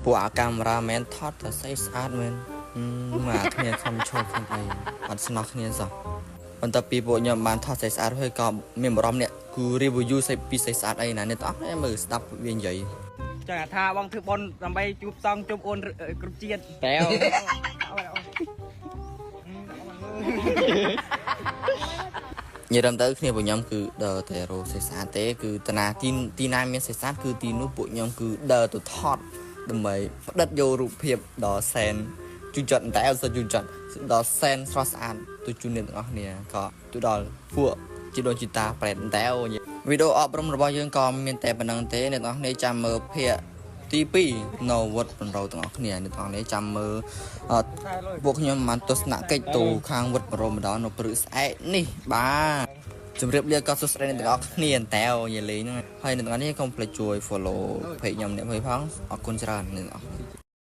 ពួកអាកាមេរ៉ាមែនថតតែស្អីស្អាតមែនមកគ្នាខំឈរខំអីអត់ស្នោះគ្នាសោះបន្ទាប់ពីពួកខ្ញុំបានថតស្អីស្អាតហើយក៏មានអារម្មណ៍នេះគឺ review ស្អីពីស្អីស្អាតអីណាអ្នកទាំងអស់គ្នាមើលស្ដាប់វានិយាយ ចង់ថាបងធ្វើបុណ្យដើម្បីជួបសង្ឃជួបអូនគ្រប់ជាតិ តែនិយាយទៅគ្នាពួកខ្ញុំគឺដើរតែរកសេសាទេគឺតាណាទីទីណាមានសេសាគឺទីនោះពួកខ្ញុំគឺដើរទៅថតដើម្បីផ្ដិតយករូបភាពដ៏សែនជូនចិត្តតែអត់សូវជូនចិត្តដ៏សែនស្រស់ស្អាតទៅជូនអ្នកទាំងអស់គ្នាក៏ទៅដល់ពួកជីដូនជីតាប្រែតតែវីដេអូអប់រំរបស់យើងក៏មានតែប៉ុណ្្នឹងទេអ្នកទាំងអស់គ្នាចាំមើលភាគទី2នៅវត្តពន្រោទាំងអស់គ្នាអ្នកទាំងអស់គ្នាចាំមើលពួកខ្ញុំបានទស្សនកិច្ចទៅខាងវត្តពន្រោម្ដងនៅព្រឹកស្អែកនេះបាទជម្រាបលាក៏សួស្តីអ្នកទាំងអស់គ្នាតែនិយាយលេងហ្នឹងហើយអ្នកទាំងអស់គ្នាកុំភ្លេចជួយ follow page ខ្ញុំអ្នកមួយផងអរគុណច្រើនអ្នកទាំងអស់គ្នា។